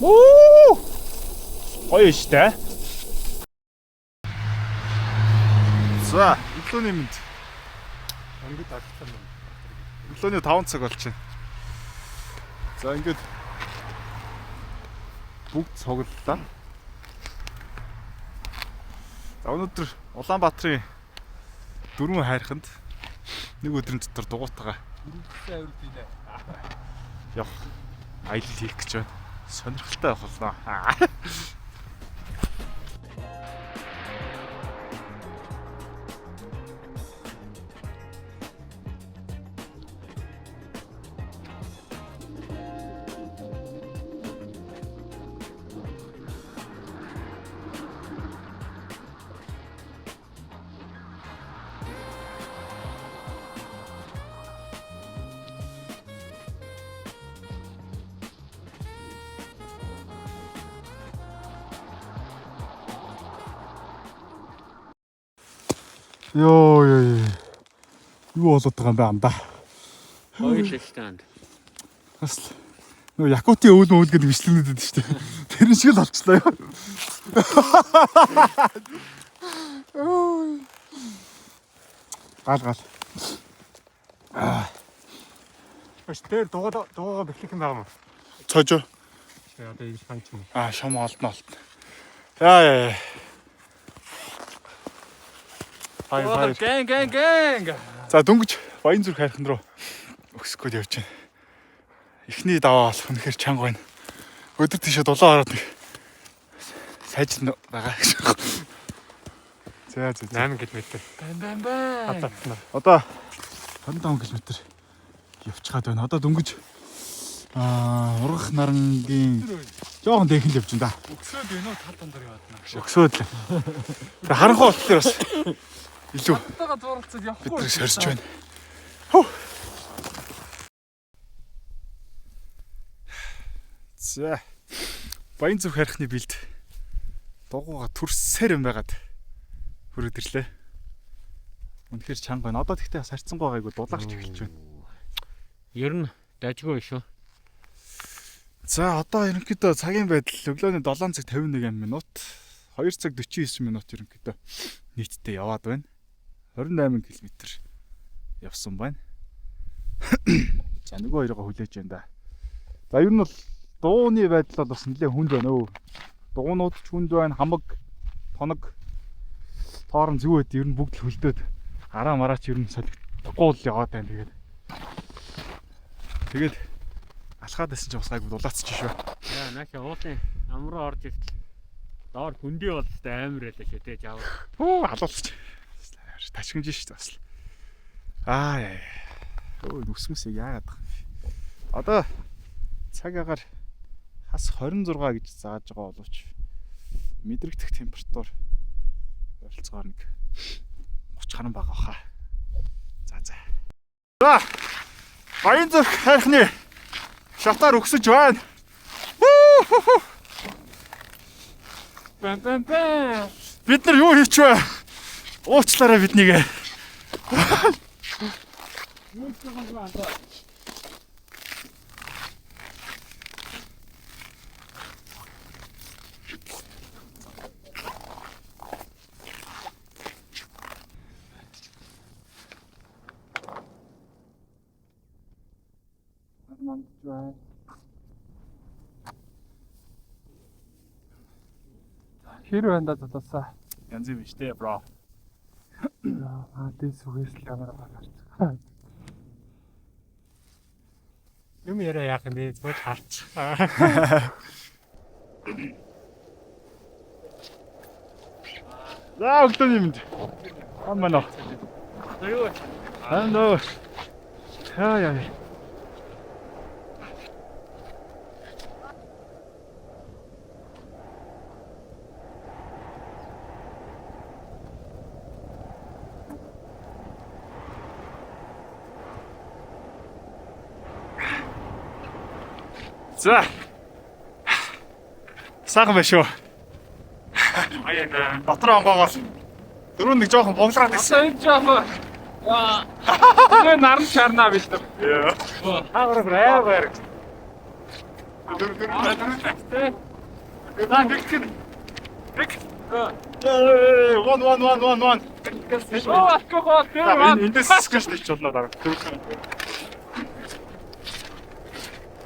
Оо! Гоё штэ. За, өглөөний мэнд. Өнгөд алцсан юм. Өглөөний 5 цаг болж байна. За, ингээд бүгд цуглалаа. За, өнөөдөр Улаанбаатарын дөрвөн хайрханд нэг өдрийн дотор дугуйтайгаа явах аялал хийх гэж байна. Сонирхолтой байх болно. Йоо ёо ёо. Юу болоод байгаа юм бэ андаа? Oil stand. Бас л нөгөө Якутын өвөл мөвөл гэдэг бичлэгнүүд байдаг шүү дээ. Тэрэн шиг л болчлоо ёо. Гал гал. Баш дээр дугаа дугаагаа бэхлэх юм байгаа юм. Цоожоо. Чи одоо ингэж ханч юм. Аа шам олдно олдно. Яа яа яа. Баяр баяр. Gang gang gang. За дөнгөж баян зүрх хайрхан руу өксөх гээд явж байна. Эхний даваа болох үнэхээр чанга байна. Өдөр тийшээ дулаан ороод нэг сайжрна байгаа гэж. За за. 8 км. Бам бам бам. Хатаацна. Одоо 25 км явчихад байна. Одоо дөнгөж ургах нарангийн жоохон дээхэн л явж байна да. Өксөөд байна уу? Тал дундаар яваад байна. Өксөөд л. Тэгээ харанхуй болохоор бас илүү Тагаа зуралцаад бид явахгүй. нар сорж байна. Хүү. За. Баян зүг хайрхны бэлд дугууга төрсээр юм байгаад хүрээд ирлээ. Үнэхээр чанга байна. Одоо тэгтээ бас харьцангуй байгаагүй дулаарч эхэлж байна. Ер нь дажгүй шүү. За одоо ерөнхийдөө цагийн байдал өглөөний 7 цаг 51 минут, 2 цаг 49 минут ерөнхийдөө нийтдээ яваад байна. 28 км явсан байна. За нөгөө хоёроо хүлээж байна да. За ер нь бол дууны байдал бол бас нэлээд хүнд байна өө. Дуунууд ч хүнд байна, хамаг, тоног, тоорон зүг байд ер нь бүгд л хөлдөөд араа мараач ер нь солигдохгүй л яваад байна тэгээд. Тэгээд алхаад байсан ч бас гайгүй дулаацчих шүү. Яа нааша уулын амруу орж иртэл доор хөндий болстой амар байлаа шүү те жав. Хөө алуулчих. Ташгинж шүү дээ бас. л. Аа яа. Өө нүсмэс яагаад байгаа юм бэ? Одоо цаг агаар хас 26 гэж зааж байгаа боловч мэдрэгдэх температур ойролцоогоор нэг 30 гаруй байгаа хаа. За за. За. Баян зүрх хайрхны шатаар өксөж байна. Бам бам бам. Бид нар юу хийч вэ? Уучлаарай биднийг. Хэр байна да залуусаа. Янз юм штэ, бро. Аа дээс үгээс л ямар гарч. Юм яриа яах юм бэ? Зүгээр харч. За өглөөний мэнд. Ам манай. За юу вэ? Аа нөө. Яа яа. За. Сайхан байна шүү. Дотор онгоогоос дөрөв нэг жоохон бомлраад ирсэн. Энэ жоохон Яа. Тэгээ наран шарнаа бэлдэв. Яа. Хаагур ай байр. Дөрөв дөрөв дөрөв. За нэг нэг. 1 1 1 1 1. Оо алкогол тэр За энэ эндээс скриншот хийж болно дараа.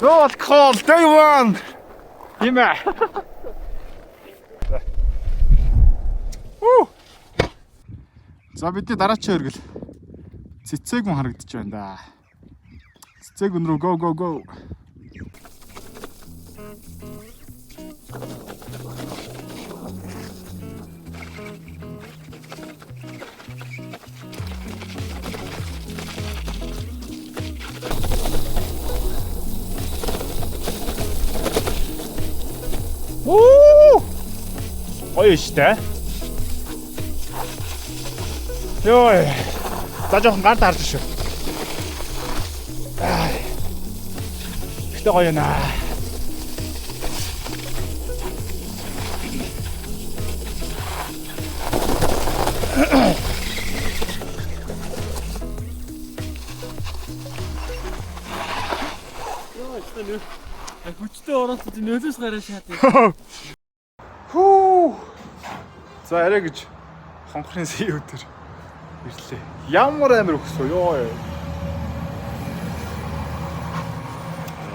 Roll call day 1. Тийм ээ. Уу. За бидний дараачийн өргөл цэцээгүн харагдаж байна да. Цэцээгүн рүү go go go. Уу! Гоё штэ. Йой. За жоохон гар дарж шүү. Гэтэ гоё наа. Хүчтэй ороод нөлөөс гараа шат. Хүү. За арай гэж хонхрын сая өдөр ирлээ. Ямар амир өгсөө ёо.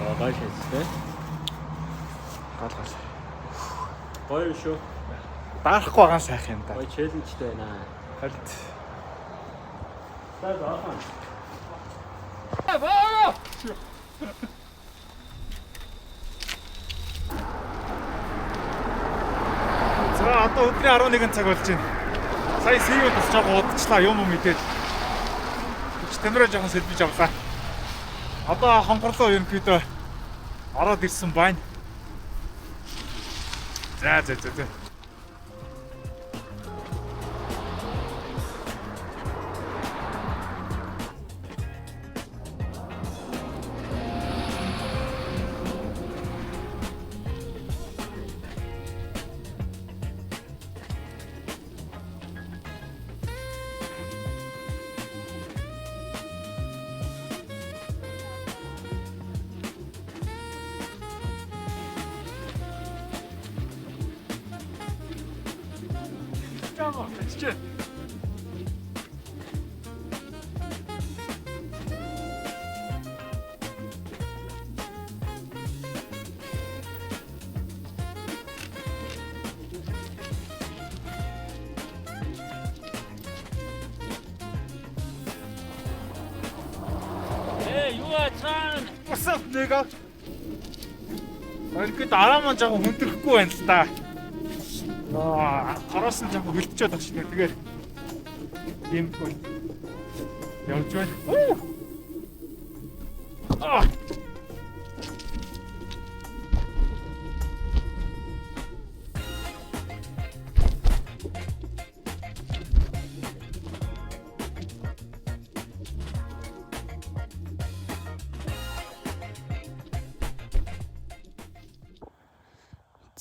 Аа гоё шат тий. Гал гал. Гоё шүү. Дарахгүй байгаа нь сайхан юм да. Гоё челленжтэй байна. Харин За заахан. За одоо өдрийн 11 цаг болж байна. Сая CEO бас жоохон удажлаа юм юм идээд. Хүч тамираа жоохон сэлбэж авлаа. Одоо хонхорлоо ерөнхийдөө ороод ирсэн байна. За за за за. Э юу ацаан? What's up nigga? Өргөд араа маань жоохон хүндрэхгүй байна л та. Аа, хороос нь жоохон хөлдчөөд байгаа шин. Тэгэхээр ийм хөл явж байна. Уу! Аа.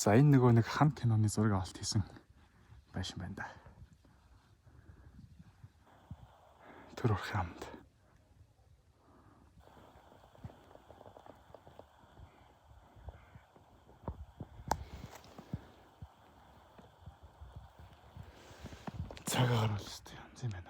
За энэ нөгөө нэг хан киноны зураг авалт хийсэн байшин байна да. Төр урах амд. Цагаагаар бол өстэй янз юм байна.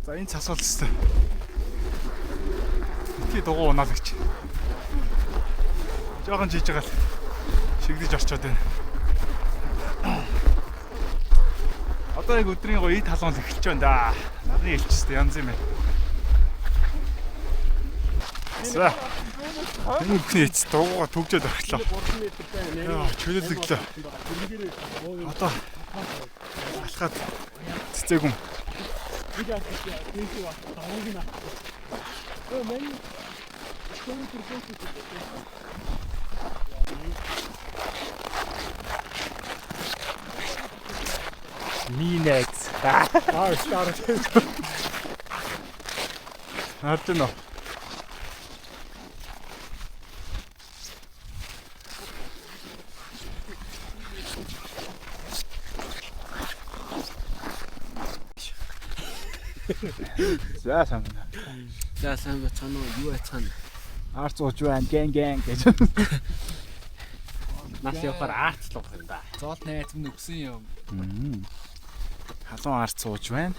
За энэ цас бол өстэй. Битгий дугуй унаалагч. Жохон жиж байгаа л шигдэж орчоод байна. Одоо яг өдрийн гоё ид халуун л эхэлж байна да. Нарны элчстэй янз юм байна. За. Энэ бүхний эц дугуйгаа төгжөөд орхилоо. Яа, чөлөөлөглөө. Одоо алхаад цэцээгүн. Минэкс. Аа, старт. Харж байна уу? За сайн байна. За сайн бацгаана уу? Юу ацгаана? Арц ууж байна. Гэн гэн гэж. Нас явахаар аарцлах юм да. Зоол найз минь өгсөн юм. Халуун арц ууж байна.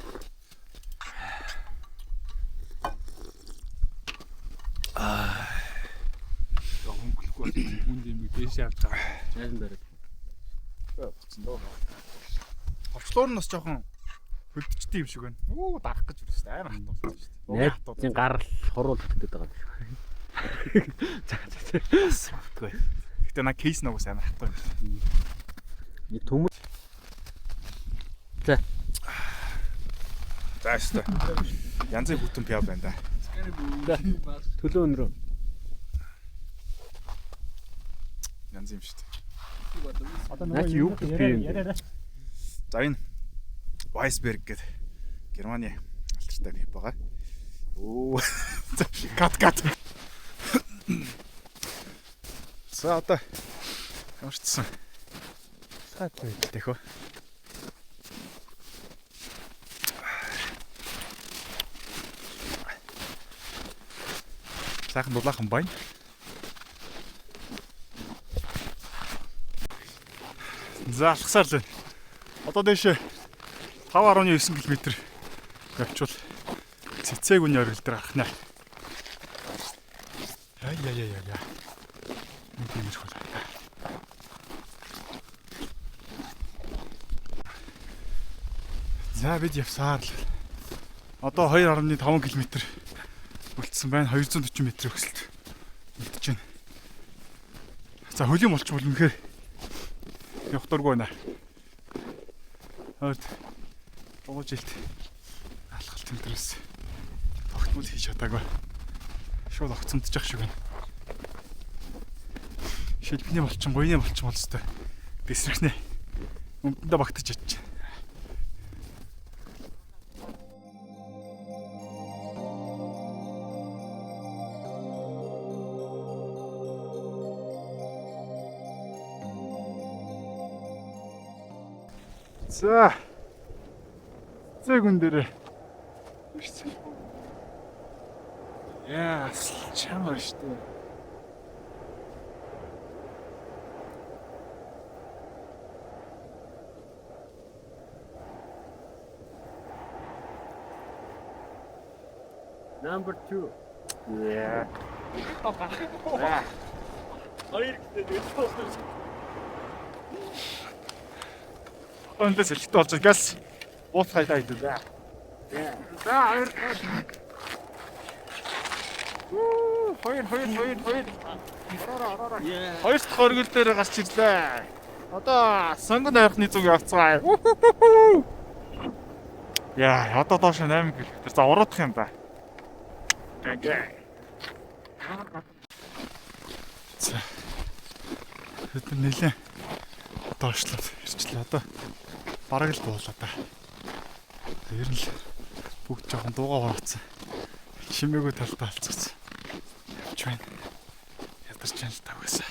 Хөнгөлөхгүй болсон. Хүнд юм дээш авч байгаа. Найз нь бариад. Буцсан дөө. Ховчлуур нь бас жоохон хөлдчтэй юм шиг байна. Үу дарах гэж байна шүү дээ. Амар хатуу болсон шүү дээ. Найзын гарал хуруул гэдэг байгаа юм шиг. За за за. Бас магадгүй. Гэтэ на кейс нугас амар хатуу юм шиг. Нэг төмөр За өстой. Янзын хүтэн пиав байна да. төлөө өнрөө. Янз юм шүү дээ. Наа чи юу гэх юм бэ? За энэ Weisberg гэдэг Германы алдартай пив байгаа. Оо. За, Кат кат. За одоо ямар ч гэсэн саад байх хөө. Сайхан дулаахан байна. За алхасаар л байна. Одоо дэше 5.9 км явчвал цэцээг үний оргил дээр гарах нэ. Яа яа яа яа яа. Нэг юм ирэх болоо. За бид явсаар л. Одоо 2.5 км үлдсэн байна. 240 м өсөлт үлдэж байна. За хөлийн болчвол үнэхээр явах дургүй байна. Хойд дугуй жилд алхалт тэмдрээс тогтмол хийж чадаагүй. Шууд огцомдчих шиг байна. Шилбэний болчин, гуйны болчин бол өстой. Дэсрэхнэ. Өмдөндөө багтаж чадчих. За. Зэгүн дээр ирсэн. Яа, чамар штэ. Number 2. Yeah. Хоёр гэдэг нэг. Өнөөдөр сэлэлт болж байгаа. Газ уут хайдаа идэв. За. За хоёр. Уу, хоёр хоёр хоёр хоёр. Ороороо ороороо. Хоёр дахь оргил дээр гарч ирлээ. Одоо сонгон авихны зүг явцгаая. Яа, одоо доош 8 км. За уруудах юм да. За. Бид нар нэлээ доошлоод ирчлээ. Одоо бараг л буулаа да. Ер нь л бүгд жоохон дуугаа хураацсан. Чимээгүй талдаа алцсан. Явж байна. Ядарч байна л та угаасаа.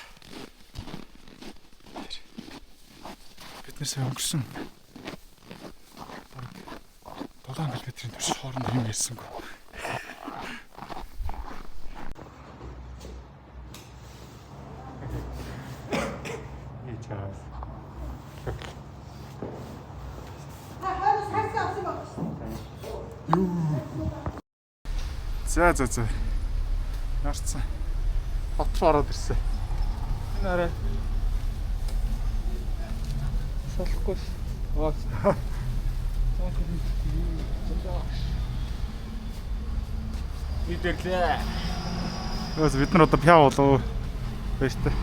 Бид нар сая өнгөрсөн бараг 7 км-ийн турш хооронд юм ярьсангүй. За за за. Ярцсан. Хот руу ороод ирсэн. Энэ арай Салахгүй. Аа. Бид ирлээ. Өөс бид нар одоо пяа болов. Баяртай.